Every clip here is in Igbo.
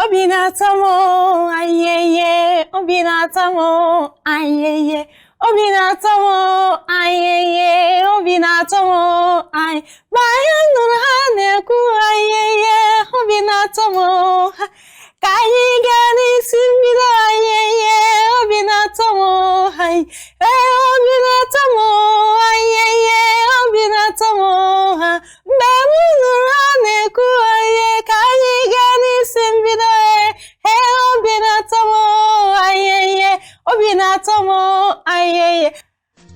Obi na-atọ m ayeye, obi na-atọ m ayeye, obi na-atọ m ayeye, obi na-atọ m ay mgbe anyị nụrụ ha na-ekwu ayeye, obi na-atọ m ha ka anyị gaa n'isi mbido ayeye, obi na-atọ m ay ee, obi na-atọ m ayeye, obi na-atọ m ha mgbe m nụrụ ha na-ekwu aye ka anyị gaa n'isi mbido ee ee, obi na-atọ m ayeye, obi na-atọ m ayeye.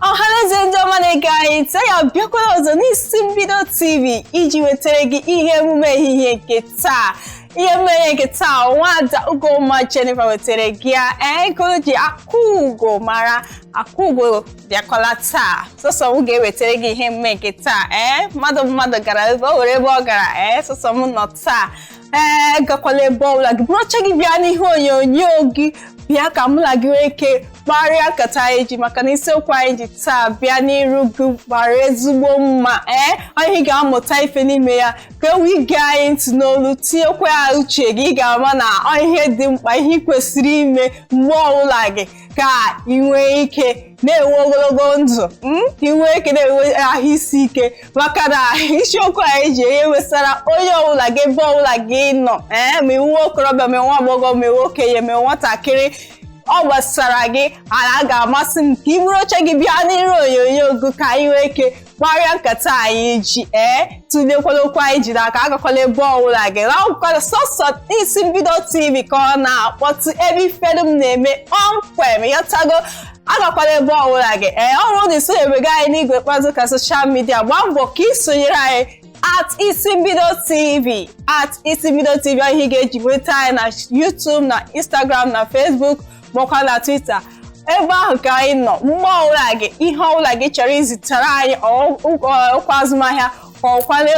Ọhaneze ndị ọma na-ege anyị ntị, anyị abịakwala ọzọ n'Isi Mbido TV iji wetara gị ihe emume ehihie nke taa. Ihe emume ehihie nke taa, nwada Ugomma Jennifer wetara gị ya. Ee, ji Akwaugo mara, Akwaugo bịakwala taa. Sọsọ m ga-ewetara gị ihe emume nke taa. Ee, mmadụ gara ebe o were ebe ọ gara. Ee, sọsọ m nọ taa. Ee, gakwala ebe ọbụla gị, bụrụ oche gị bịa n'ihu onyonyo gị, bịa ka mụ na gị nwee ike kparịa nkata anyị ji, maka na isiokwu anyị ji taa bịa n'iru gị gbara ezigbo mma. Ee, anyị ga-amụta ife n'ime ya ka e wee ige anyị ntị n'olu, tinyekwa ya uche gị. Ị ga-ama na ọ ihe dị mkpa, ihe ị kwesịrị ime mgbe ọbụla gị ka ị nwee ike na-enwe ogologo ndụ, ka ị nwee ike na-enwe ahụ isi ike, maka na isiokwu anyị ji ihe wesara onye ọbụla gị, ebe ọbụla gị nọ. Ee, ma iwu okorobịa, ma nwa agbọghọ, ma iwu okenye, ma nwatakịrị, ọ gbasara gị. Ala ga-amasị m ka ị bụrụ oche gị bịa n'iru onyonyo gị ka anyị nwee ike kparịa nkata anyị ji. Ee, tụlekwala okwu anyị ji n'aka. Agakwala ebe ọbụla gị lakwala, sọsọ Isi Mbido TV ka ọ na-akpọtụ, ebe ifedum na-eme kpọmkwem yọtago. Agakwala ebe ọbụla gị. Ee, ọ bụrụ na isonyebego anyị n'igwe mkparịta ụka social media, gbaa mbọ ka ị sonyere anyị @IsimbidoTV, @IsimbidoTV, ihe ị ga-eji nweta anyị na YouTube, na Instagram, na Facebook, makwa na Twitter. Ebe ahụ ka anyị nọ. Mgbe ọbụla gị, ihe ọbụla gị chọrọ izitere anyị, okwu azụmahịa ka ọkwale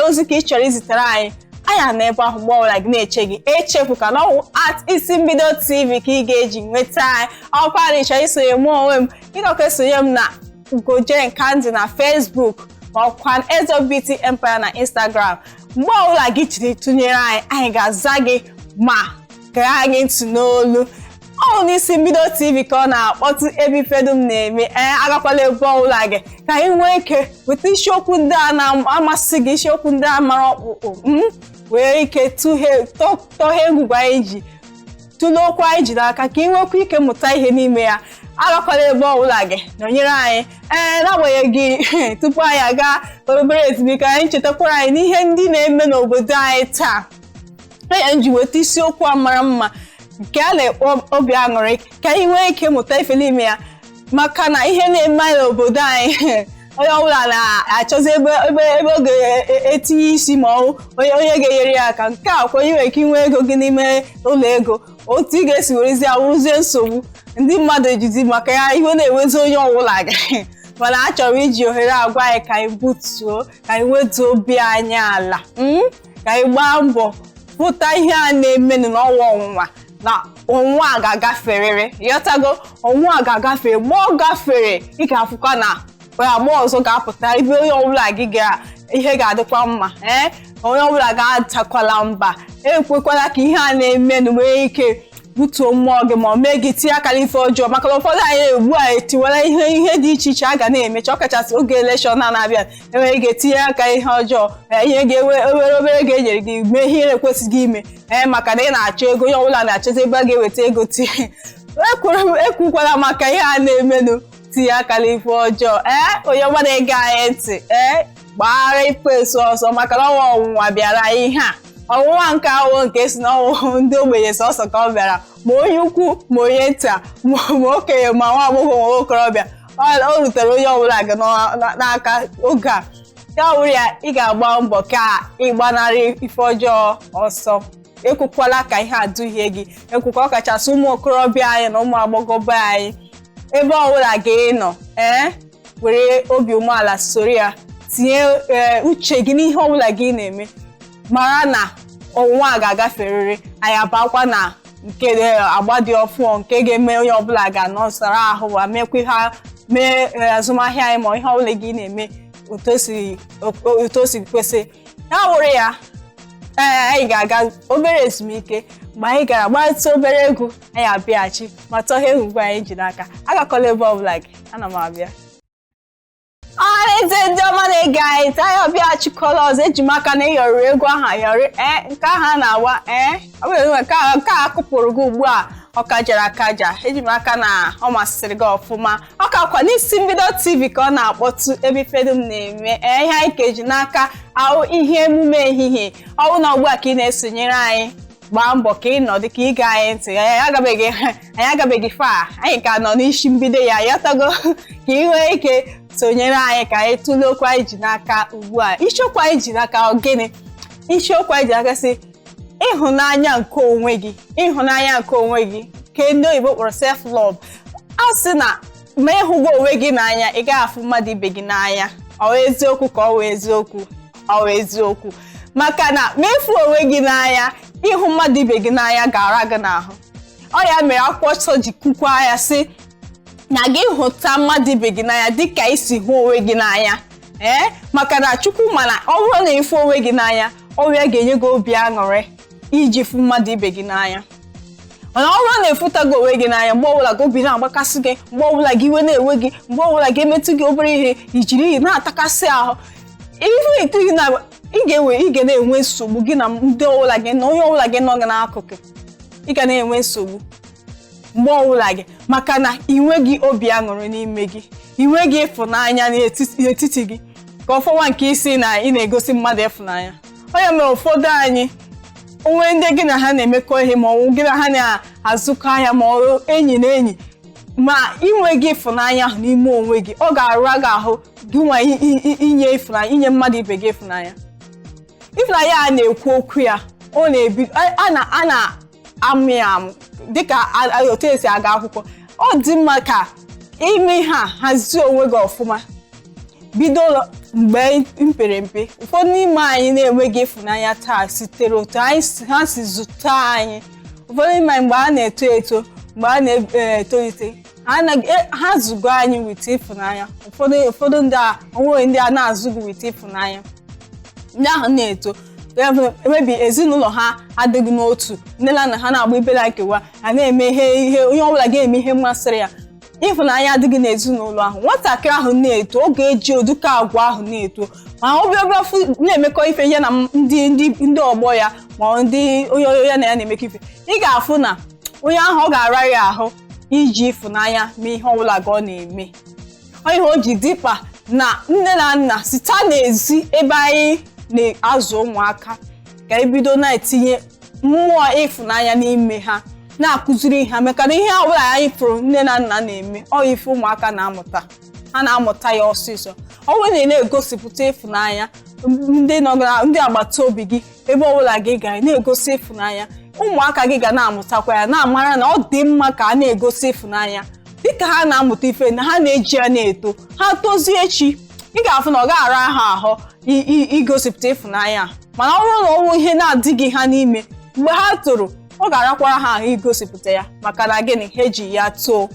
ozi ka ị chọrọ izitere anyị, anyị na ebe ahụ mgbe ọbụla gị na-eche gị. Echefu ka na ọwụ @IsimbidoTV ka ị ga-eji nweta anyị. Ọkwa na ịchọrọ isonye mụ onwe m, ịgakwa esonye m na Ugojen Kandi na Facebook, ma ọkwa Ezo BT Empire na Instagram. Mgbe ọbụla gị jiri tụnyere anyị, anyị ga-aza gị ma gee anyị ntị n'olu. Ọ n'Isi Mbido TV ka ọ na-akpọtụ, ebe ifedum na-eme. Ee, agakwala ebe ọbụla gị ka anyị nwee ike weta isiokwu ndị a na-amasị gị, isiokwu ndị a mara ọkpụkpụ, wee ike tọghee ngwugwu anyị ji tụlee okwu anyị ji n'aka, ka ị nwekwa ike mụta ihe n'ime ya. Agakwala ebe ọbụla gị, nọnyere anyị. Ee, n'agbanyeghị, tupu anyị aga obere ezumike, anyị chetakwara anyị n'ihe ndị na-eme n'obodo anyị taa. Onye ji weta isiokwu a mara mma nke a na-ekpọ obi aṅụrị, ka anyị nwee ike mụta ife n'ime ya, maka na ihe na-eme anyị n'obodo anyị, onye ọbụla na-achọzi ebe ebe ebe ọ ga-etinye isi, ma ọ onye ga-enyere ya aka. Nke a kwa, onye nwere ike inwe ego gị n'ime ụlọ ego, otu ị ga-esi werezi ya wụrụzie nsogbu ndị mmadụ ejizi maka ya, iwe na-ewezi onye ọbụla gị. Mana achọrọ iji ohere agwa anyị ka anyị butuo, ka anyị wetuo obi anyị ala, ka anyị gbaa mbọ pụta ihe a na-emenụ n'ọnwa ọnwụnwa, na ọnwụnwa a ga-agaferịrị. Ghọtago? Ọnwụnwa a ga-agafere. Mgbe ọ gafere, ị ga-afụkwa na agba ọzọ ga-apụta, ebe onye ọbụla gị ga ihe ga-adịkwa mma. Ee, onye ọbụla ga-adakwala mba. Ekwekwala ka ihe a na-emenụ nwee ike butuo mmụọ gị, ma ọ mee gị tinye aka n'ife ọjọọ, maka na ụfọdụ anyị ugbu a etiwela ihe dị iche iche a ga na-emecha, ọkachasị oge election a na-abịa. Enwere ike tinye aka ihe ọjọọ, ihe ga-ewe obere obere ego enyere gị, mee ihe na-ekwesịghị ime. Ee, maka na ị na-achọ ego, onye ọbụla na-achọzi ebe a ga-eweta ego. Tinye ekwukwala maka ihe a na-emenụ tinye aka n'ife ọjọọ. Ee, onye ọma na-ege anyị ntị, ee, gbara ekwensu ọsọ, maka na ọnwa ọnwụnwa bịara. Ihe a, ọnwụnwa nke awụ nke si na ọnwụ ndị ogbenye sọsọ ka ọ bịara, ma onye ukwu, ma onye nta, ma okenye, ma nwa agbọghọ, ma okorobịa, o rutere onye ọbụla gị n'aka oge a. Ya wụrụ ya, ị ga-agba mbọ ka ị gbanarị ife ọjọọ ọsọ. Ekwekwala ka ihe a duhie gị, ekwekwa, ọkachasị ụmụ okorobịa anyị na ụmụ agbọghọbịa anyị. Ebe ọbụla gị nọ, ee, were obi umeala soro ya, tinye uche gị n'ihe ọbụla gị na-eme. Mara na ọnwụnwa a ga-agaferịrị. Anyị abakwa na nke agba dị ọfụọ, nke ga-eme onye ọbụla ga-anọsara ahụ ma mekwa ihe mee azụmahịa anyị, ma ihe ọbụla gị na-eme otu o si kwesị. Ya wụrụ ya. Ee, anyị ga-aga obere ezumike. Mgbe anyị gara gbatụ obere egwu, anyị abịaghachi ma tọghee egwugwu anyị ji n'aka. Agakọla ebe ọbụla gị, ana m abịa. Ọhaneze ndị ọma na-ege anyị ntị, anyị abịaghachikọla ọzọ. Eji m aka na ịyọrọ egwu ahụ ayọrị. Ee, nke ahụ a na-agba, ee, ọ bụrụ nke a, nke a kụpụrụ gị ugbu a, ọ kajara akaja. Eji m aka na ọ masịrị gị ọfụma. Ọ kakwa n'Isi Mbido TV ka ọ na-akpọtụ, ebe ife dum na-eme. Ee, ihe anyị ka eji n'aka ahụ ihe emume ehihie. Ọ bụ na ugbu a ka ị na-esonyere anyị, gbaa mbọ ka ị nọdụ ka ị gee anyị ntị. Anyị agabeghị fa, anyị ka nọ n'isi mbido ya. Yọtago ka ị nwee ike sonyere anyị ka anyị tụlee okwu anyị ji n'aka ugbu a. Isiokwu anyị ji n'aka, ọ gịnị? Isiokwu anyị ji n'aka si ịhụnanya nke onwe gị, ịhụnanya nke onwe gị, nke ndị oyibo kpọrọ self love. A sị na ma ịhụgo onwe gị n'anya, ị gaghị afụ mmadụ ibe gị n'anya. Ọ wụ eziokwu ka ọ wụ eziokwu? Ọ wụ eziokwu, maka na ma ịfụ onwe gị n'anya, ịhụ mmadụ ibe gị n'anya ga-ara gị n'ahụ. Ọ ya mere Akwụkwọ Nsọ ji kwukwa ya sị na gị hụta mmadụ ibe gị n'anya dịka isi hụ onwe gị n'anya. Ee, maka na Chukwu mana ọ bụrụ na ịfụ onwe gị n'anya, ọ ya ga-enye gị obi aṅụrị iji fụ mmadụ ibe gị n'anya. Mana ọ bụrụ na ịfụtaghị onwe gị n'anya, mgbe ọbụla gị obi na-agbakasị gị, mgbe ọbụla gị iwe na-ewe gị, mgbe ọbụla gị emetụ gị obere ihe, ijiri ihe na-atakasị ahụ, ife ị na ị ga-enwe, ị ga na-enwe nsogbu gị na ndị ọbụla gị na onye ọbụla gị nọ gị n'akụkụ. Ị ga na-enwe nsogbu mgbe ọbụla gị, maka na ị nweghị obi aṅụrị n'ime gị, ị nweghị ịfụnanya n'etiti gị, ka ọfọwa nke isi na ị na-egosi mmadụ ịfụnanya. Onye mere ụfọdụ anyị onwe ndị gị na ha na-emekọ ihe, ma ọ bụ gị na ha na-azụkọ ahịa, ma ọ bụ enyi na enyi, ma inweghị ịfụnanya ahụ n'ime onwe gị, ọ ga-arụ gị ahụ gị nwa inye ịfụnanya, inye mmadụ ibe gị ịfụnanya. Ịfụnanya a na-ekwu okwu ya, ọ na-ebi a na-amụ ya amụ dịka otu esi aga akwụkwọ. Ọ dị mma ka ime ihe a, hazie onwe gị ọfụma, bido mgbe mpere mpe. Ụfọdụ n'ime anyị na-enweghị ịfụnanya taa sitere otu anyị ha si zụta anyị. Ụfọdụ n'ime anyị, mgbe a na-eto eto, mgbe a na-etolite, ha zụgo anyị with ịfụnanya. Ụfọdụ ndị a, onweghị ndị a na-azụghị with ịfụnanya. Ndị ahụ na-eto, emebi ezinụlọ ha adịghị n'otu, nne na nna ha na-agba ibela nkewa, ha na-eme ihe onye ọbụla ga-eme ihe masịrị ya, ịfụnanya adịghị n'ezinụlọ ahụ. Nwatakịrị ahụ na-eto, ọ ga-eji oduka agwa ahụ na-eto, ma ọbịa na-emekọ ife ya na ndị ọgbọ ya, ma ndị onye ya na ya na-emekọ ife, ị ga-afụ na onye ahụ, ọ ga-ara ya ahụ iji ịfụnanya mee ihe ọbụla ka ọ na-eme. Ọ ihe o ji dịkpa na nne na nna site n'ezi ebe anyị na-azụ ụmụaka ka ebido na-etinye mmụọ ịfụnanya n'ime ha, na-akụziri ha, maka na ihe ọbụla anyị fụrụ nne na nna na-eme, ọ ife ụmụaka na-amụta, ha na-amụta ya ọsịsọ. Ọ bụrụ na ị na-egosipụta ịfụnanya, ndị nọ ndị agbata obi gị, ebe ọbụla gị gara na-egosi ịfụnanya, ụmụaka gị ga na-amụtakwa ya, na-amara na ọ dị mma ka a na-egosi ịfụnanya. Dịka ha na-amụta ife na ha na-eji ya na-eto, ha tozie echi, ị ga-afụ na ọ ga-ara ha ahụ igosipụta ịfụnanya. Mana ọ bụrụ na ọ bụ ihe na-adịghị ha n'ime mgbe ha toro, ọ ga-arakwara ha ahụ igosipụta ya. Maka na gịnị? Ha eji ya too.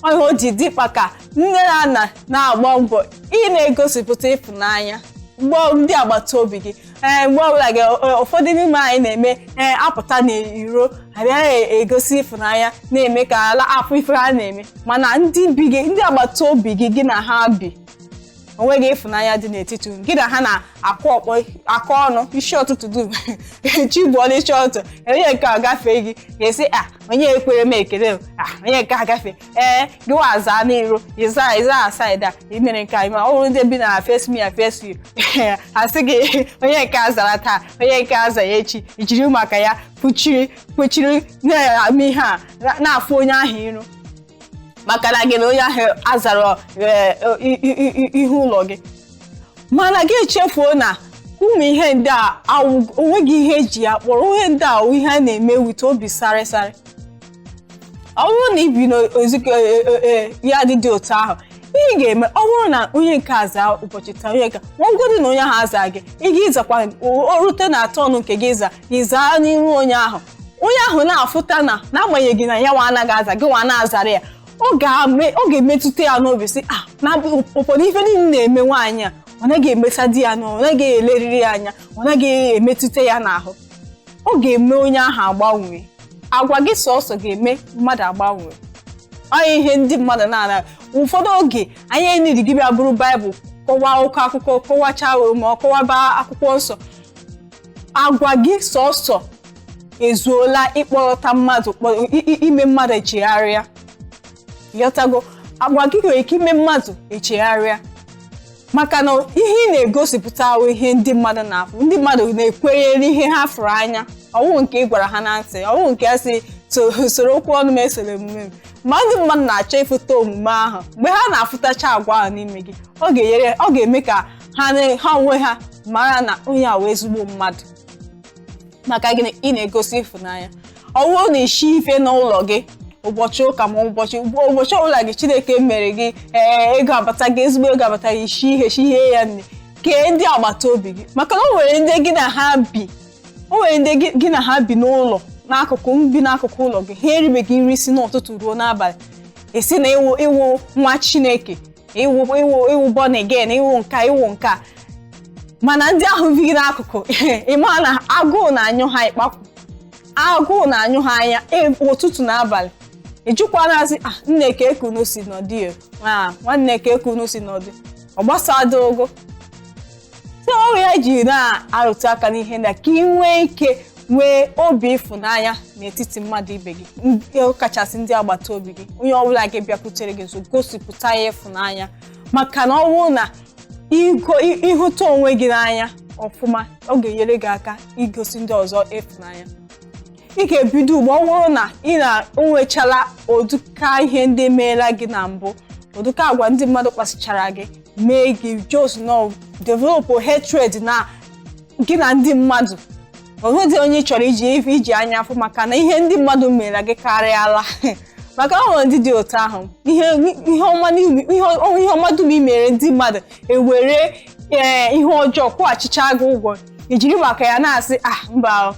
Ọ ihe o ji dịkpa ka nne na nna na-agba mbọ ị na-egosipụta ịfụnanya mgbe ndị agbata obi gị. Ee, mgbe ọbụla gị, ụfọdụ n'ime anyị na-eme, ee, apụta n'iro, abịa egosi ịfụnanya, na-eme ka ala afọ ife ha na-eme, mana ndị bi gị, ndị agbata obi gị, gị na ha bi, onweghị ịfụnanya dị n'etiti unu. Gị na ha na-akụ ọkpọ, akụ ọnụ isi ọtụtụ dum, chi bụọla isi ọtụtụ. Onye nke a gafee gị, ga-esi a onye ekwere m ekele o, a onye nke a gafe, ee, gị wa aza n'iru, ịza aside a imere nke a. Ma ọ bụrụ ndị bi na face me and face you, asị gị onye nke a zara taa, onye nke a zara echi, ijiri maka ya kpuchiri kpuchiri na-eme ihe a na-afụ onye ahụ iru, maka na gị na onye ahụ azara ihu ụlọ gị. Mana gị echefuo na ụmụ ihe ndị a onweghị ihe eji ya kpọrọ. Ihe ndị a ihe a na-eme wite obi sarịsarị. Ọ bụrụ na ibi n'ezikọ ya adịdị otu ahụ, ihe ị ga-eme, ọ bụrụ na onye nke aza ụbọchị taa, onye nke nwagodu na onye ahụ aza gị, ị ga-ịzakwa. O rute na turn nke gị ịza, ịzaa n'ihu onye ahụ. Onye ahụ na-afụta na n'agbanyeghị na ya nwa anaghị aza gị, nwa na-azara ya, ọ ga-emetụta ya n'obi sị, ah, na ụfọdụ ife niile na-eme nwaanyị a. Ọ naghị emesa di ya n'ọnụ, ọ naghị eleriri ya anya, ọ naghị emetụta ya n'ahụ. Ọ ga-eme onye ahụ agbanwee. Agwa gị sọsọ ga-eme mmadụ agbanwee. Ọ ihe ndị mmadụ na-ana ụfọdụ oge anyị eniri gị bịa bụrụ Baịbụl kọwaa oke akụkọ, kọwachaa ma ọ kọwaba akwụkwọ nsọ. Agwa gị sọsọ ezuola ịkpọrọta mmadụ, ime mmadụ echegharịa. Ghọtago? Agwa gị nwere ike ime mmadụ echegharịa, maka na ihe ị na-egosipụta ahụ, ihe ndị mmadụ na-afụ, ndị mmadụ na-ekwenyere ihe ha fụrụ anya. Ọwụ nke ị gwara ha na ntị, ọwụ nke a sị soro okwu ọnụ m esoro omume m. Ma ndị mmadụ na-achọ ịfụta omume ahụ. Mgbe ha na-afụtacha agwa ahụ n'ime gị, ọ ga-enyere, ọ ga-eme ka ha onwe ha mara na onye a wee ezigbo mmadụ. Maka gịnị? Ị na-egosi ịfụnanya. Ọ bụrụ na isi ife n'ụlọ gị ụbọchị ụka ma ụbọchị ọbụla gị Chineke mere gị, ee, ego abata gị, ezigbo ego abata gị, isi ihe shihie ya nne, kee ndị agbata obi gị. Maka na o nwere ndị gị na ha bi, o nwere ndị gị na ha bi n'ụlọ n'akụkụ, bi n'akụkụ ụlọ gị, ha eribeghị nri si n'ụtụtụ ruo n'abalị. Esi na ịwụ nwa Chineke, ịwụ born again, ịwụ nka, ịwụ nka, mana ndị ahụ bi gị n'akụkụ, ị ma na agụụ na-anyụ ha ịkpakwu, agụụ na-anyụ ha anya ụtụtụ na abalị. Ejikwana ah, nne, ka ekunu si nọdụ ya, ah, nwanne, ka ekunu si nọdụ, ọ gbasado ogo. So ọrụ ya ji na-arụtụ aka n'ihe ndị a ka ị nwee ike nwee obi ịfụnanya n'etiti mmadụ ibe gị, kachasị ndị agbata obi gị. Onye ọbụla gị bịakwutere gị nso, gosipụta ya ịfụnanya, maka na ọ bụrụ na ịhụta onwe gị n'anya ọfụma, ọ ga-enyere gị aka igosi ndị ọzọ ịfụnanya. Ị ga-ebido ugbo. Ọ bụrụ na ị na-onwechala ụdịka ihe ndị meela gị na mbụ, ụdịka agwa ndị mmadụ kpasịchara gị, mee gị just no develop hatred na gị na ndị mmadụ, onwedị onye ị chọrọ iji anya afụ, maka na ihe ndị mmadụ mere gị karịala. Maka ọ nwere ndị dị otu ahụ, ihe ọma dum i mere ndị mmadụ, ewere ee ihe ọjọọ kwụghachicha gị ụgwọ. Ijiri maka ya na-asị, "Ah, mba,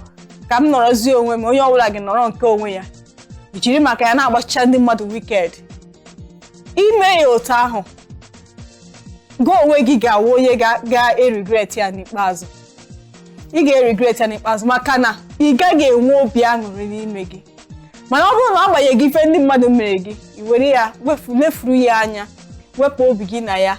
ka m nọrọzie onwe m, onye ọbụla gị nọrọ nke onwe ya." Ijiri maka ya na-agbachicha ndị mmadụ wicked. Ime ya otu ahụ, gị onwe gị ga-awụ onye ga-eregret ya n'ikpeazụ. Ị ga-eregret ya n'ikpeazụ, maka na ị gaghị enwe obi aṅụrị n'ime gị. Mana ọ bụrụ na agbanyeghị ife ndị mmadụ mere gị, i were ya lefuru ya anya, wepụ obi gị na ya,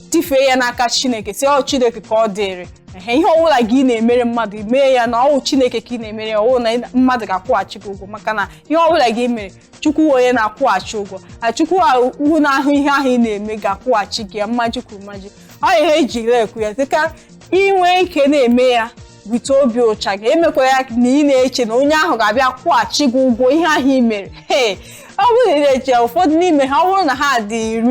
tifee ya n'aka Chineke, si ọ Chineke ka ọ dịrị. Ehe, ihe ọbụla gị na-emere mmadụ, mee ya na ọwụ Chineke ka ị na-emere ya, ọwụ na mmadụ ga-akwụghachi gị ụgwọ. Maka na ihe ọbụla gị mere, Chukwu onye na-akwụghachi ụgwọ, na Chukwu ahụ na-ahụ ihe ahụ ị na-eme ga-akwụghachi gị ya mmaji kwuru mmaji. Ọ ihe ejiri ekwu ya dịka inwe ike na-eme ya wite obi ụcha gị. Emekwa ya na ị na-eche na onye ahụ ga-abịa kwụghachi gị ụgwọ ihe ahụ ị mere. Ee, ọ bụrụ na ị na-eche, ụfọdụ n'ime ha, ọ bụrụ na ha dị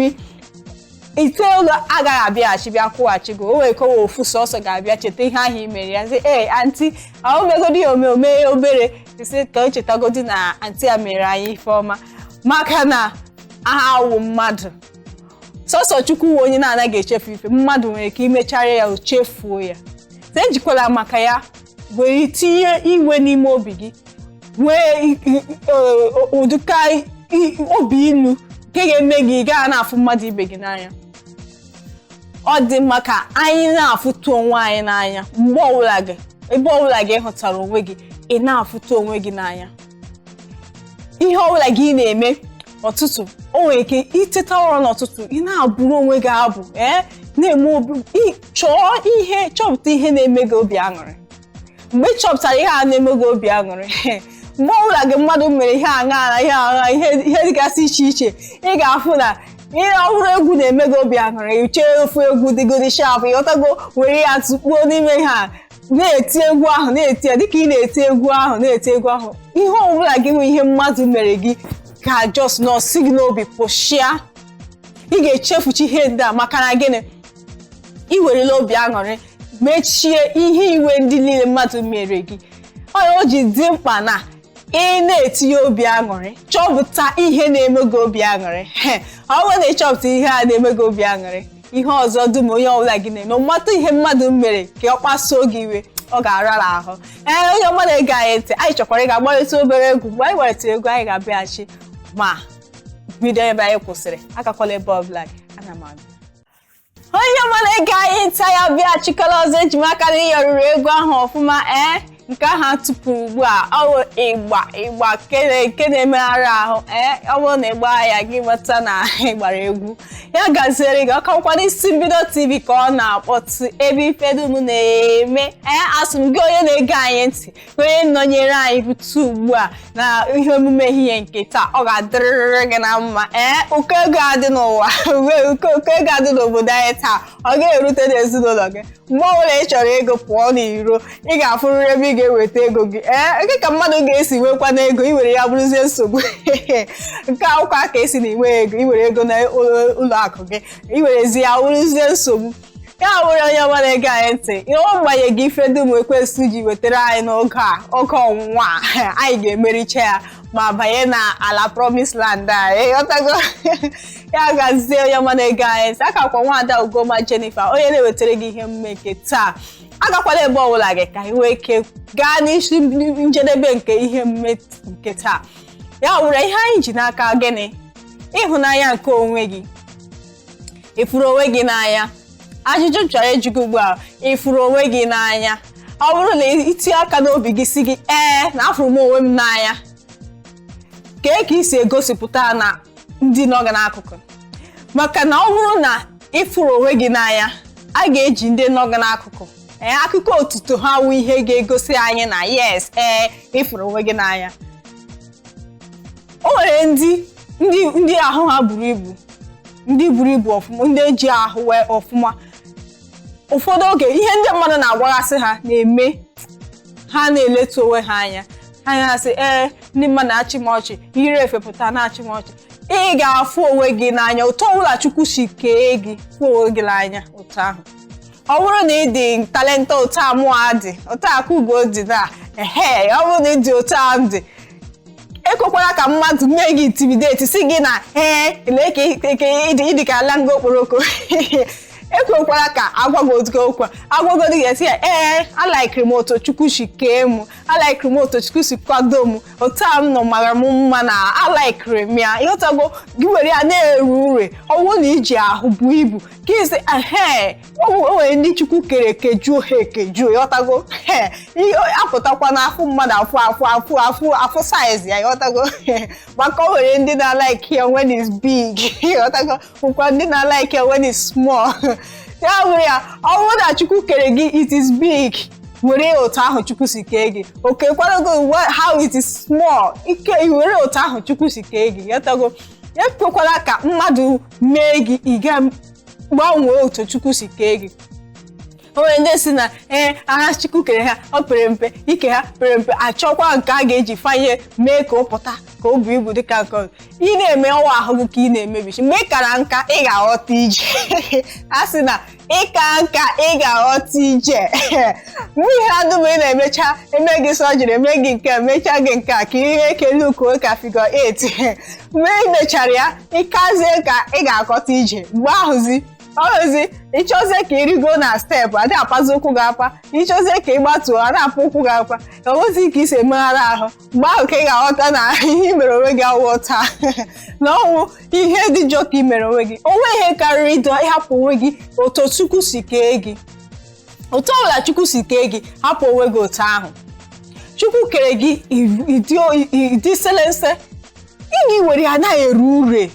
90 agaghị abịaghachi bịa kwụghachi gị. O nwere ka ofu sọsọ ga-abịa cheta ihe ahụ ị mere ya, sị, "Ee, aunty ahụ megodi ya, ome ome obere," sị ka o chetagodi na aunty ya mere anyị ife ọma. Maka na aha awụ mmadụ, sọsọ Chukwu onye na-anaghị echefu ife. Mmadụ nwere ike imechara ya, o chefuo ya. Ejikwala maka ya were tinye iwe n'ime obi gị, nwee ụdịka obi ilu nke ga-eme gị gaa na-afụ mmadụ ibe gị n'anya. Ọ dị mma ka anyị na-afụta onwe anyị n'anya mgbe ọbụla gị, ebe ọbụla gị hụtara onwe gị, ị na-afụta onwe gị n'anya. Ihe ọbụla gị na-eme ọtụtụ, o nwere ike iteta ụra n'ụtụtụ, ị na-abụrụ onwe gị abụ, ee, na-eme obi, chọọ ihe, chọpụta ihe na-eme gị obi aṅụrị. Mgbe ị chọpụtara ihe a na-eme gị obi aṅụrị, mgbe ọbụla gị mmadụ mere ihe aṅa na ihe aṅa, ihe dịgasị iche iche, ị ga-afụ na ihe ọhụrụ egwu na-eme gị obi aṅụrị. Chee ofu egwu dịgodi sharp, ịghọtago, were ya tụkpuo n'ime ha, na-eti egwu ahụ, na-eti ya. Dịka ị na-eti egwu ahụ, na-eti egwu ahụ, ihe ọbụla gị nwe, ihe mmadụ mere gị ka just nọ si gị n'obi pụshịa. Ị ga-echefuchi ihe ndị a. Maka na gịnị? Ị werela obi aṅụrị mechie ihe iwe ndị niile mmadụ mere gị. Ọ ya o ji dị mkpa na ị na-etinye obi aṅụrị. Chọpụta ihe na-eme gị obi aṅụrị. Ọ bụrụ na ị chọpụta ihe a na-eme gị obi aṅụrị, ihe ọzọ dum onye ọbụla gị na-eme, mmatụ ihe mmadụ mere ka ọ kpasuo gị iwe, ọ ga-arara ahụ. Ee, onye ọma na-ege anyị ntị, anyị chọkwara ị ga-agbarịta obere egwu. Mgbe anyị gbarịtara egwu, anyị ga-abịaghachi ma bido ebe anyị kwụsịrị. Agakwala ebe ọbụla gị, ana m abịa. Onye ọma na-ege anyị ntị, ya bịa chịkọrọ ọzọ. Eji m aka na ịyọrịrị egwu ahụ ọfụma. Ee, nke ahụ a tụpụrụ ugbu a, ọ bụ ịgba ịgba nke na-emegharị ahụ. Ee, ọ bụrụ na ịgba ya, gị mata na ị gbara egwu. Ya gaziere gị. Ọkakwa n'Isi Mbido TV ka ọ na-akpọtụ, ebe ife dum na-eme. Ee, asị m gị, onye na-ege anyị ntị, onye nọnyere anyị rute ugbu a na ihe omume ehihie nke taa, ọ ga-adịrịrị gị na mma. Ee, ụkọ ego adị n'ụwa, ụkọ ego adị n'obodo anyị taa, ọ ga-erute n'ezinụlọ gị. Mgbe ọbụla ị chọrọ ego, pụọ n'iro, ị ga-afụrịrị ebe ị ga-eweta ego gị. Ee, nke ka mmadụ ga-esi nwekwa n'ego iwere ya bụrụzie nsogbu. Nke akwụkwọ ka esi na inwe ego, iwere ego na ụlọ akụ gị, iwerezi ya wụrụzie nsogbu. Ya wụrụ, onye ọma na-ege anyị ntị, ihe ọ mgbanye gị, ife dum ekwesị ji wetara anyị n'oge a, oge ọnwụnwa a, anyị ga-emericha ya ma banye na ala promise land anyị. Ịghọtago? Ya gazie, onye ọma na-ege anyị ntị. Akakwa nwaada Ugoma Jennifer, onye na-ewetara gị ihe omume nke taa. Agakwala ebe ọbụla gị ka ị nwee ike gaa n'isi njedebe nke ihe omume nke taa. Ya wụrụ, ihe anyị ji n'aka gịnị? Ịhụnanya nke onwe gị. Ịfụrụ onwe gị n'anya? Ajụjụ m chọrọ ịjụ gị ugbu a: ịfụrụ onwe gị n'anya? Ọ bụrụ na itinye aka n'obi gị, si gị ee, na afụrụ m onwe m n'anya, kee ka ị si egosipụta na ndị nọ gị n'akụkụ? Maka na ọ bụrụ na ịfụrụ onwe gị n'anya, a ga-eji ndị nọ gị n'akụkụ, ee, akụkọ otuto ha wụ ihe ga-egosi anyị na yes, ee, ịfụrụ onwe gị n'anya. O nwere ndị ahụ ha buru ibu, ndị buru ibu ọfụma, ndị eji ahụ wee ọfụma. Ụfọdụ oge, ihe ndị mmadụ na-agwagasị ha na-eme ha na-eletu onwe ha anya. Ha na-asị, "Ee, ndị mmadụ na-achị m ọchị, yiri efe pụta na-achị m ọchị." Ị ga-afụ onwe gị n'anya otu ọbụla Chukwu si kee gị. Fụ onwe gị n'anya otu ahụ. Ọ bụrụ na ị dị talenta otu a mụa dị, otu a dị na ehe, ọ bụrụ na ị dị otu a m dị, ekwekwara ka mmadụ mee gị intimidate, si gị na ee, lee ka ịdị ka ala nga okporoko. Ekwekwara ka agwagodo okwu agwagodo gị, esi ya, "Ee, alaikiri m otu Chukwu si kee m, alaikiri m otu Chukwu si kwado m, otu a m nọ mara m mma na alaikiri m ya." Ịghọtago? Gị were ya na-eru ure. Ọ bụrụ na iji ahụ bụ ibu ka isi ehe, o nwere ndị Chukwu kere ekejuo ha ekejuo. Ịghọtago? Apụtakwa n'afọ mmadụ, afụ afụ afụ afụ afụ size ya. Ịghọtago? Maka o nwere ndị na-alike ya when it's big. Ịghọtago? Nwekwa ndị na-alike ya when it's small. Ya bụrụ ya, ọ bụrụ na Chukwu kere gị it is big, were otu ahụ Chukwu si kee gị. Oke kwadogo how it is small ike, were otu ahụ Chukwu si kee gị. Ịghọtago? Ekwekwala ka mmadụ mee gị ị ga gbanwee otu Chukwu si kee gị. O nwere ndị si na ee, agha Chukwu kere ha, ọ pere mpe, ike ha pere mpe, achọkwa nke a ga-eji fanye mee ka ọ pụta ka o bu ibu dịka nke ọzọ. Ị na-eme ọwa ahụ gị ka ị na-emebichi. Mgbe ị kara nka, ị ga-aghọta ije. A sị na ịka nka, ị ga-aghọta ije. Mgbe ihe adụm ị na-emecha, eme gị sọjiri, eme gị nke, emechaa gị nke a ka ihe ekele uko ka figure 8. Mgbe ị mechara ya, ịkazie ka ị ga-akọta ije. Mgbe ahụzi ọzi, ịchọzie ka ịrigo na step, adị apazi ụkwụ gị apa. Ịchọzie ka ị gbatuo, a na-apụ ụkwụ gị apa. Ọbụzi ka isi emegharị ahụ. Mgbe ahụ ka ị ga-aghọta na ihe i mere onwe gị awụ taa, na ọnwụ ihe dị njọ ka ị mere onwe gị. Onwe ihe karịrị ịdọ ịhapụ onwe gị otu Chukwu si kee gị. Otu ọbụla Chukwu si kee gị, hapụ onwe gị otu ahụ Chukwu kere gị. Ịdị selense, ị ga-were ya na-eru ure.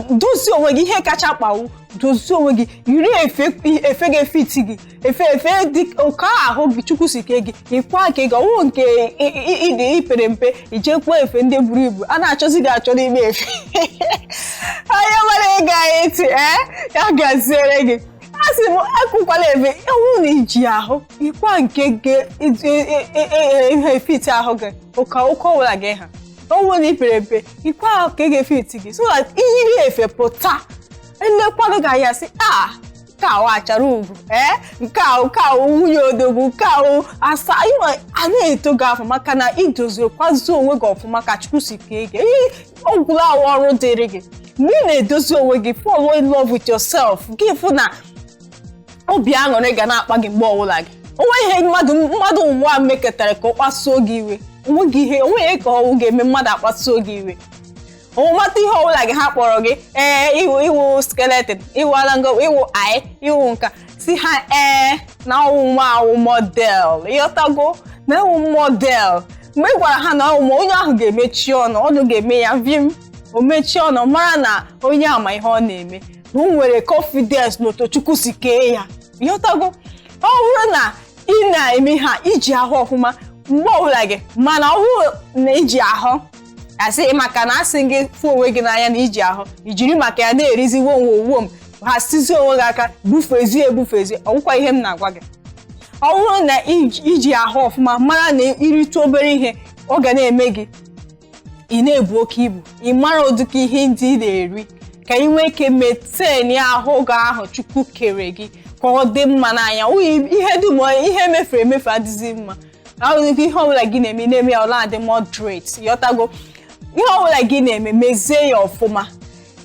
Dozie onwe gị. Ihe kacha kpawu, dozie onwe gị, yiri efe, efe ga-efit gị, efe efe dị oke ahụ gị Chukwu si kee gị. Ịkwa nke gị ọwụ nke ịdị ipere mpe, ijekwa efe ndị buru ibu a na-achọzi gị achọ n'ime efe. Onye mara ịga anyị ntị, ee, ya gaziere gị. A sị m, ekwukwala efe ewu na iji ahụ ịkwa nke ihe fit ahụ gị ụka ụka ọbụla gị ha. Ọwụ na ipere mpe, ikwe ahụ ka ị ga-efit gị, so that iyiri efe pụta, elekwanụ gị anya, sị a, nke ahụ achara ugwu, ee, nke ahụ nwunye odogwu, nke ahụ asa a na-eto gị afọ, maka na idozi kwazi onwe gị ọfụma ka Chukwu si kee gị. Ihe ọgwụla ahụ ọrụ dịrị gị mgbe ị na-edozi onwe gị, fall in love with yourself, gị fụ na obi aṅụrị ga na-akpa gị mgbe ọbụla gị. Onwe ihe mmadụ ụwa mekọtara ka ọ kpasuo gị iwe, onweghị ihe, onweghị ka ọwụ ga-eme mmadụ akpasuo gị iwe. Ọmụmatụ ihe ọbụla gị ha kpọrọ gị, ee, iwu iwu skeleton, iwu alango, iwu i iwu nka, si ha ee na ọwụ awụ model. Ịghọtago na ewu model? Mgbe ị gwara ha na ọwụ, onye ahụ ga-emechi ọnụ, ọnụ ga-eme ya vim, o mechie ọnụ, mara na onye ama ihe ọ na-eme, na o nwere confidence n'otu Chukwu si kee ya. Ịghọtago? Ọ bụrụ na ị na-eme ha iji ahụ ọfụma mgbe ọbụla gị, mana ọ bụrụ na iji ahụ asị maka na asị gị fụ onwe gị n'anya na iji ahụ, ijiri maka ya na-erizi wom wom wom, ha sizi onwe gị aka bufezie ebufezie, ọgwụkwa ihe m na-agwa gị. Ọ bụrụ na iji ahụ ọfụma, mara na irite obere ihe ọ ga na-eme gị ị na-ebu oke ibu, ị mara ụdịka ihe ndị ị na-eri ka ị nwee ike maintain ahụ gị ahụ Chukwu kere gị ka ọ dị mma n'anya. Ihe dum ihe emefuru emefu adịghị mma. Ahụghị ihe ọbụla gị na-eme, na-eme ya ọ na-adị moderate. Ịghọtago? Ihe ọbụla gị na-eme, mezie ya ọfụma.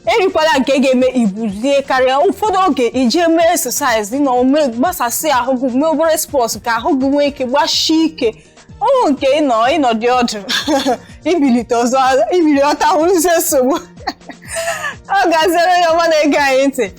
Erikwala nke ga-eme ibuzie karịa. Ụfọdụ oge ije mee exercise na ome gbasasị ahụ gị, mee obere sports ka ahụ gị nwee ike gbasie ike. Ọnwụ nke ịnọ ịnọdị ọdụ, ibilite ọzọ, ibili ọta hụrụzie nsogbu. Ọ gaziere onye ọma na-ege anyị ntị,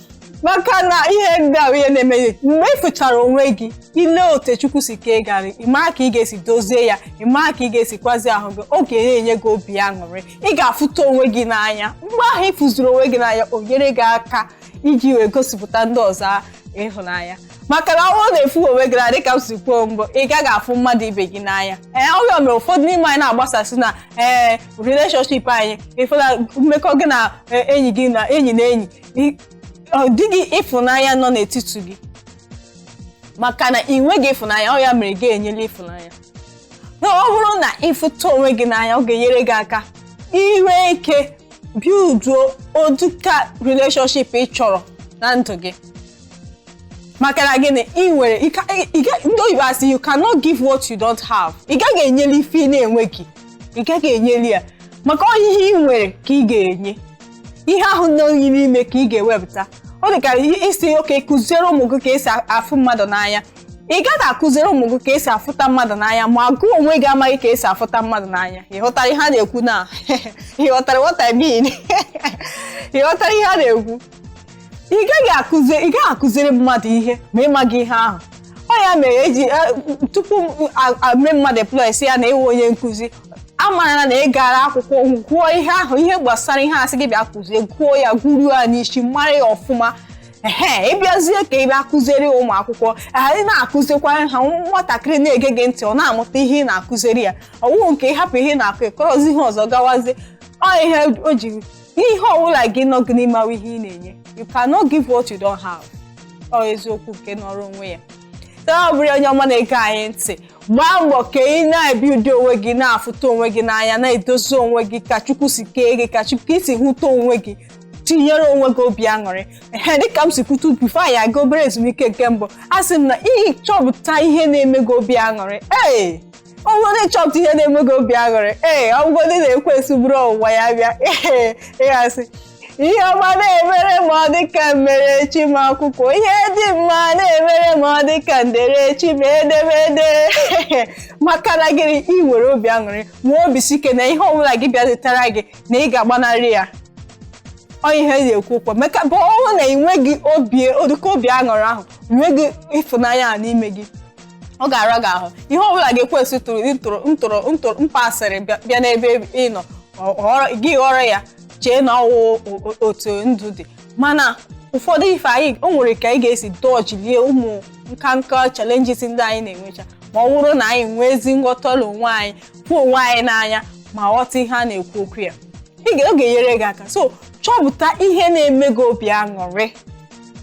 maka na ihe ndị a bụ ihe na-eme mgbe ị fụchara onwe gị, ile otu Chukwu si kee garị, ị mara ka ị ga-esi dozie ya, ị mara ka ị ga-esi kwazie ahụ gị. Ọ ga-enye gị obi aṅụrị, ị ga-afụta onwe gị n'anya. Mgbe ahụ ị fụziri onwe gị n'anya, o nyere gị aka iji wee gosipụta ndị ọzọ ịhụnanya, maka na ọ bụrụ na efu onwe gị n'anya, dịka m si kwuo mbụ, ị gaghị afụ mmadụ ibe gị n'anya. Ee, ọ ya mere ụfọdụ n'ime anyị na-agbasasị na ee relationship anyị. Ịfụla mmekọ gị na enyi gị na enyi na enyi, ọ dịghị ịfụnanya nọ n'etiti gị, maka na ị nweghị ịfụnanya. Ọ ya mere gị enyela ịfụnanya. Na ọ bụrụ na ịfụta onwe gị n'anya, ọ ga-enyere gị aka inwe ike builduo oduka relationship ị chọrọ na ndụ gị. Maka na gịnị? Ị nwere ndị oyibo asị, "You cannot give what you don't have." Ị gaghị enyeli ife ị na-enweghị, ị gaghị enyeli ya, maka ọ ihe ị nwere ka ị ga-enye. Ihe ahụ nọ gị n'ime ka ị ga-ewepụta. Ọ dị ka isi oke kụziere ụmụ gị ka esi afụ mmadụ n'anya. Ị gaghị akụziri ụmụ gị ka esi afụta mmadụ n'anya ma gụ onwe gị amaghị ka esi afụta mmadụ n'anya. Ị ghọtara ihe a na-ekwu na? Ị ghọtara what I mean? Ị ghọtara ihe a na-ekwu? Ị gaghị akụziri mmadụ ihe ma ị maghị ihe ahụ. Ọ ya mere eji tupu ame mmadụ employ, si ya na ịwụ onye nkụzi, amara na ị gara akwụkwọ gụọ ihe ahụ, ihe gbasara ihe asị gị bịa kụzie, gụọ ya, gụruo ya n'isi, mara ya ọfụma. Ehe, ịbịazie ka ị bịa kụziere ụmụ akwụkwọ, ị na-akụzikwa ha, nwatakịrị na-ege gị ntị, ọ na-amụta ihe ị na-akụziri ya. Ọwụwụ nke ịhapụ ihe ị na-akụ, ịkọrọzi ihe ọzọ gawazie. Ọ ihe o jiri ihe ọbụla gị nọ gị n'ime ahụ, ihe ị na-enye. You cannot give what you don't have. Ọ eziokwu nke nọrọ onwe ya. Ọ bụrụ onye ọma na-ege anyị ntị, gbaa mbọ ka ị na-ebi ụdị onwe gị, na-afụta onwe gị n'anya, na-edozi onwe gị ka Chukwu si kee gị, ka Chukwu isi hụta onwe gị, tinyere onwe gị obi aṅụrị. Ehe, dịka m si kwutu before anyị aga obere ezumike nke mbụ, a sị m na ịchọpụta ihe na-eme gị obi aṅụrị. Ee, ọ bụrụ na ịchọpụta ihe na-eme gị obi aṅụrị, ee, ọ bụgodị na ekwensu bụrụ ọwụwa ya bịa, ee, ịghasị ihe ọma na-emere ma ọ dịka mere chi m akwụkwọ, ihe dị mma na-emere ma ọ dịka ndere chi m edemede, maka na gịnị? Ị nwere obi aṅụrị, nwee obi sike na ihe ọbụla gị bịazitara gị na ị ga-agbanarị ya. Ọ ihe na-ekwu okwu maka bụ ọnwụ na ị nweghị obi odụka obi aṅụrị ahụ, nweghị ịfụnanya a n'ime gị, ọ ga-ara gị ahụ. Ihe ọbụla ga-ekwesị tụrụ ntụrụ ntụrụ ntụrụ mpasịrị bịa n'ebe ị nọ gị, ghọrọ ya, chee na ọwụ otu ndụ dị. Mana ụfọdụ ife anyị, o nwere ka anyị ga-esi dodgelie ụmụ nka nka challenges ndị anyị na-enwecha, ma ọ bụrụ na anyị nwee ezi nghọta onwe anyị, fụ onwe anyị n'anya ma ghọta ihe a na-ekwu okwu ya, ọ ga-enyere gị aka. So chọpụta ihe na-eme gị obi aṅụrị,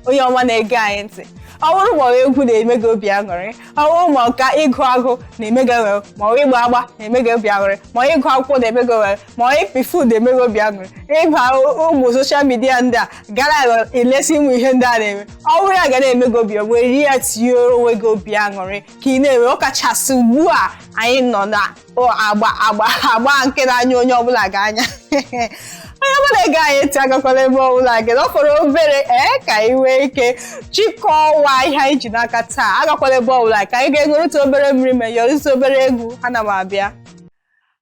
onye ọma na-ege anyị ntị. Ọ bụrụ ma egwu na-eme gị obi aṅụrị, ọ bụrụ ma ka ịgụ agụ na-eme gị aṅụrị, ma ọ ịgba agba na-eme gị obi aṅụrị, ma ịgụ akwụkwọ na-eme gị aṅụrị, ma ịpị food na-eme gị obi aṅụrị, ịba ụmụ social media ndị a gara elesi ụmụ ihe ndị a na-eme, ọ bụrụ ya ga na-eme gị obi, were ya tinyere onwe gị obi aṅụrị ka ị na-eme. Ọ kachasị ugbu a anyị nọ na agba agba agba nke na-anya onye ọbụla ga-anya. Onye ọbụla ege anyị ntị, agakwala ebe ọbụla gị. Ọ fọrọ obere ee ka anyị nwee ike chịkọọ ọwa ihe anyị ji n'aka taa. Agakwala ebe ọbụla, ka anyị ga-eṅụrịta obere mmiri ma yọrịta obere egwu. Ana m abịa.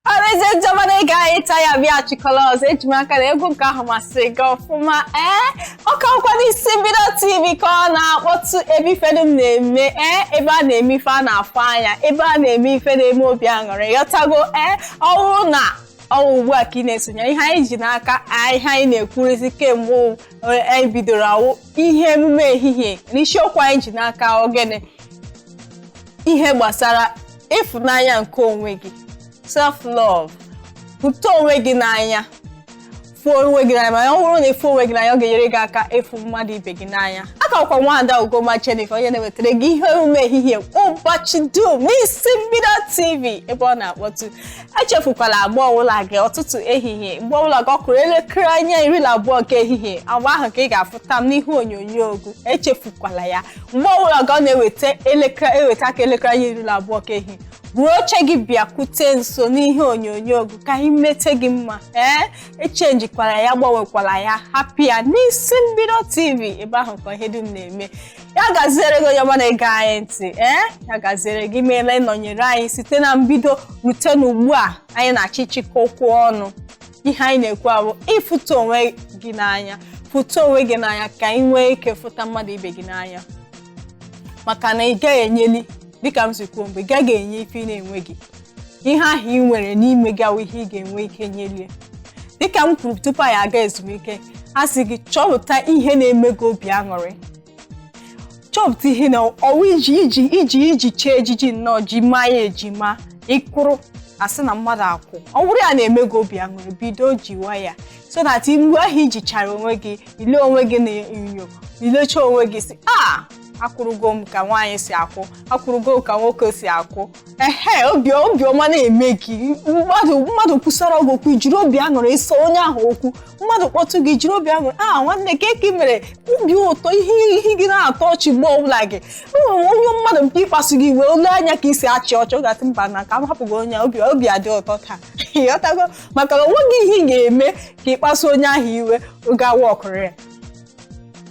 Ọ N'ezie, ndị ọma na-ege anyị taa, ya bịa achịkọla ọzọ. Eji m aka na egwu nke ahụ masịrị gị ọfụma. Ee, ọ ka bụkwa n'Isi Mbido TV ka ọ na-akpọtụ, ebe ife dum na-eme. Ee, ebe a na-eme ife a na-afụ anya, ebe a na-eme ife na-eme obi aṅụrị, ghọtago? Ee, ọ bụrụ na ọ bụ ugbu a ka ị na-esonye, ihe anyị ji n'aka, ihe anyị na-ekwurịsị kemgbe anyị bidoro awụ ihe emume ehihie, n'isiokwu anyị ji n'aka ogene, ihe gbasara ịfụnanya nke onwe gị, self love. Hụta onwe gị n'anya, fụ onwe gị n'anya. Ma ọ bụrụ na ịfụ onwe gị n'anya, ọ ga-enyere gị aka ịfụ mmadụ ibe gị n'anya. Akakwa nwaada Ugoma Jennifer, onye na-ewetara gị ihe emume ehihie ụbọchị dum n'Isi Mbido TV, ebe ọ na-akpọtụ. Echefukwala, agba ọbụla gị, ụtụtụ, ehihie, mgbe ọbụla gị ọ kụrụ elekere anya 12 nke ehihie, agba ahụ ka ị ga-afụta m n'ihu onyonyo gị. Echefukwala ya. Mgbe ọbụla gị ọ na-eweta elekere, eweta aka elekere anya 12 nke ehihie, buru oche gị bịakwute nso n'ihe onyonyo gị ka anyị mete gị mma. Ee, echenjikwala ya, gbanwekwala ya, hapụ ya n'Isi Mbido TV, ebe ahụ ka ihe dum na-eme. Ya gaziere gị, onye ọma na-ege anyị ntị. Ee, ya gaziere gị. Meela ịnọnyere anyị site na mbido rute n'ugbu a anyị na-achị chịkọ okwu ọnụ. Ihe anyị na-ekwu abụ ịfụta onwe gị n'anya. Fụta onwe gị n'anya ka ị nwee ike fụta mmadụ ibe gị n'anya, maka na ị gaghị enyeli, dịka m si kwuo mgbe, ị gaghị enye ife ị na-enweghị. Ihe ahụ ị nwere n'ime gị awụ ihe ị ga-enwe ike nyelie. Dịka m kwuru tupu anyị aga ezumike, a sị gị chọpụta ihe na-eme gị obi aṅụrị. Chọpụta ihe na ọwụ iji chee ejiji nnọọ, ji maa ya ejima, ịkwụrụ asị na mmadụ akwụ. Ọ bụrụ ya na-eme gị obi aṅụrị, bido jiwa ya, so that mgbe ahụ ijichara onwe gị, ile onwe gị n'enyo, ilecha onwe gị, si a akwụrụgo m ka nwaanyị si akwụ, akwụrụgo m ka nwoke si akwụ. Ehe, obiọma na-eme gị. Mmadụ kwusara gị okwu, jiri obi aṅụrị ịsọ onye ahụ okwu. Mmadụ kpọtụ gị, jiri obi aṅụrị, a nwanne ka ị mere, obi ụtọ, ihe gị na-atọ ọchị mgbe ọbụla gị onye mmadụ mpe ịkpasu gị iwe, ole anya ka isi achị ọchị, ọ ga-asị mba, na ka m hapụ gị, onye obi adị ụtọ taa, ịghọtago? Maka na onweghị ihe ị ga-eme ka ịkpasu onye ahụ iwe gawa ọkụrụ ya,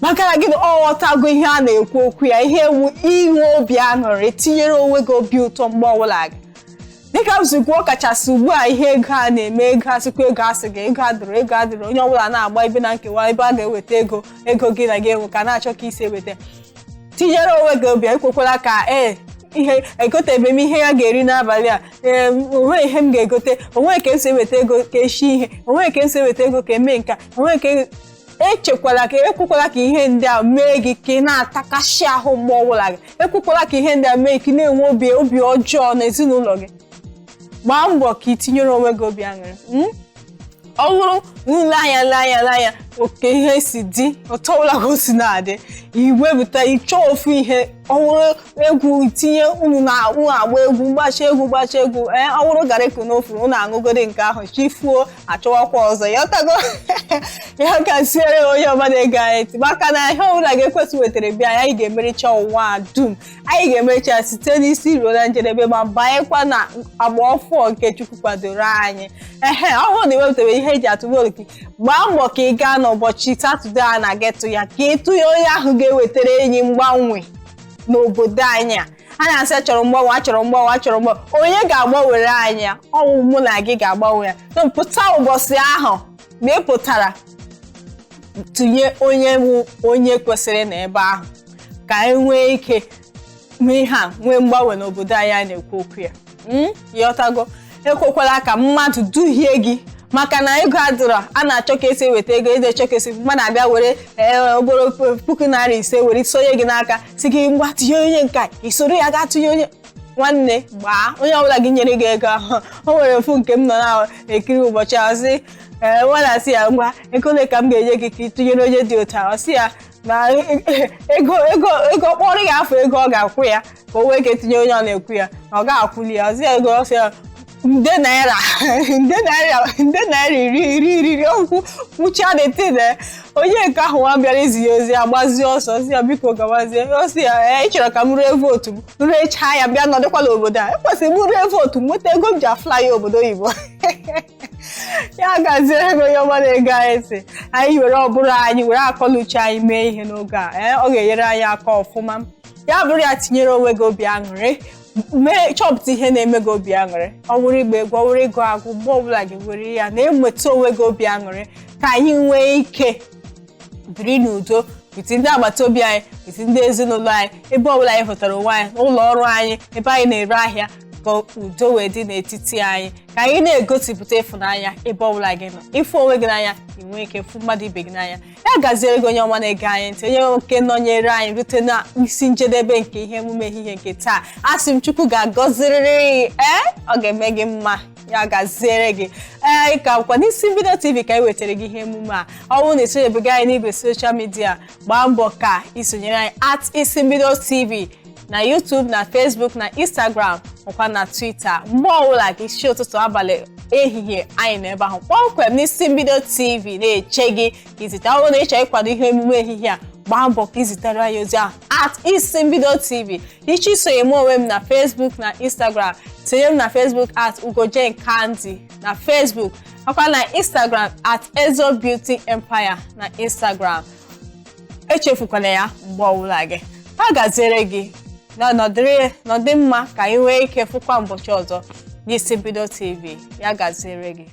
maka na gịnị? Ọ ghọtago ihe a na-ekwu okwu ya, ihe ewu inwe obi aṅụrị, tinyere onwe gị obi ụtọ mgbe ọbụla gị. Dịka m si kwuo, kachasị ugbu a ihe ego a na-eme, ego asịkwa, ego asị gị, ego adịrọ, ego adịrọ, onye ọbụla na-agba ebe na nkewa ebe a ga-eweta ego. Ego gị na gị enwe ka na-achọ ka isi eweta. Tinyere onwe gị obi. Ekwekwala ka ee, ihe egotebe m, ihe ya ga-eri n'abalị a, ee, onwe ihe m ga-egote, onwe ka esi eweta ego ka eshi ihe, onwe ka esi eweta ego ka eme nka, onwe ka echekwala ka. Ekwekwala ka ihe ndị a mee gị ka ị na-atakasị ahụ mgbe ọbụla gị. Ekwekwala ka ihe ndị a mee ka ị na-enwe obi ọjọọ n'ezinụlọ gị. Gbaa mbọ ka ị tinyere onwe gị obi aṅụrị. Ọ bụrụ ule anya, lee anya, lee anya oke ihe si dị, otu ọbụla ka o si na-adị, iwepụta ịchọọ ofu ihe. Ọ bụrụ egwu, tinye unu na unu agba egwu, gbacha egwu, gbacha egwu. Ee, ọ bụrụ garị n'ofu, unu aṅụgodi nke ahụ, chifuo, achọwakwa ọzọ, ya ọtago. Ya gaziere onye ọma na-ege anyị ntị, maka na ihe ọbụla ga-ekwesị wetara bịa, anyị ga-emericha ụwa a dum. Anyị ga-emericha ya site n'isi ruo na njedebe, ma banyekwa na agba ọfụọ nke Chukwu kwadoro anyị. Ehe, ọ bụrụ na iwepụtara ihe eji atụ vootu gị, gbaa mbọ ka ị gaa n'ụbọchị Satọde a na getụ ya, ka ị tụnye onye ahụ ga-ewetara enyi mgbanwe n'obodo anyị a. A na-asị achọrọ mgbanwe, achọrọ mgbanwe, achọrọ mgbanwe. Onye ga-agbanwere anyị ya? Ọwụ mụ na gị ga-agbanwe ya. Pụta ụbọchị ahụ, ma ị pụtara tụnye onye wu onye kwesịrị n'ebe ahụ, ka anyị nwee ike mee ihe a, nwee mgbanwe n'obodo anyị a na-ekwu okwu ya. Ịghọtago? Ekwekwala ka mmadụ duhie gị, maka na ego adịrọ, a na-achọ ka esi eweta ego, ede achọ ka esi mmadụ abịa were obere ₦500 were sonye gị n'aka, si gị ngwa, tinye onye nke a, isoro ya gaa tụnye onye. Nwanne, gbaa onye ọbụla gị nyere gị ego ahụ. O nwere ofu nke m nọ na-ekiri ụbọchị ahụ, sị ee, nwa na-asị ya, ngwa, ego ole ka m ga-enye gị ka ị tụnyere onye dị otu a? Ọ sị ya na ego kpọrọ ya afọ ego ọ ga-akwụ ya ka o wee ka etinye onye ọ na-ekwu ya na ọ ga-akwụli ya. Ọ sị ya ego, ọ sị ya nde naira, nde naira, nde naira iri iri iri iri. Okwu kwucha detin. Onye nke ahụ nwa bịara izi ya ozi agbazie ọsọ, sị ya biko gawazie. Ọ sị ya, ee, ị chọrọ ka m ree vootu m, rechaa ya, bịa nọdụkwala obodo a? Ekwesịrị m ree vootu m, nweta ego m ji afly ya obodo oyibo. Ya gaziere gị, onye ọma na-ege anyị ntị. Anyị were ọbụrụ anyị were akọluche anyị mee ihe n'oge a, ee, ọ ga-enyere anyị aka ọfụma. Ya bụrụ ya, tinyere onwe gị obi aṅụrị. Mee chọpụta ihe na-eme gị obi aṅụrị. Ọ wụrụ ịgba egwu, ọ wụrụ ịgụ agụ, mgbe ọbụla gị were ya na-enweta onwe gị obi aṅụrị, ka anyị nwee ike biri n'udo with ndị agbata obi anyị, with ndị ezinụlọ anyị, ebe ọbụla anyị hụtara onwe anyị, n'ụlọ ọrụ anyị, ebe anyị na-ere ahịa, ka udo wee dị n'etiti anyị, ka anyị na-egosipụta ịfụnanya ebe ọbụla gị nọ. Ịfụ onwe gị n'anya, ị nwee ike fụ mmadụ ibe gị n'anya. Ya gaziere gị, onye ọma na-ege anyị ntị, onye nwoke nọnyere anyị rute na isi njedebe nke ihe emume ehihie nke taa. Asị m Chukwu ga-agọzirịrị, ee, ọ ga-eme gị mma. Ya gaziere gị. Ee, ka bụkwa n'Isi Mbido TV ka anyị wetara gị ihe emume a. Ọ bụrụ na esonyebeghị anyị n'igwe social media, gbaa mbọ ka isonyere anyị @IsimbidoTV na YouTube, na Facebook, na Instagram, makwa na Twitter. Mgbe ọbụla gị si, ụtụtụ, abalị, ehihie, anyị nọ ebe ahụ kpọmkwem n'Isi Mbido TV na-eche gị ka izite. Ọ bụrụ na ị chọrọ ịkwado ihe emume ehihie a, gbaa mbọ ka izitere anyị ozi ahụ @IsimbidoTV. Ịchọ isonye m onwe m na Facebook na Instagram, tinye m na Facebook @UgoJaneCandy na Facebook, makwa na Instagram @EzoBeautyEmpire na Instagram. Echefukwana ya mgbe ọbụla gị. A gaziere gị na nọdịrị nọdị mma, ka anyị nwee ike fụkwa ụbọchị ọzọ n'Isi Mbido TV. Ya gaziere gị.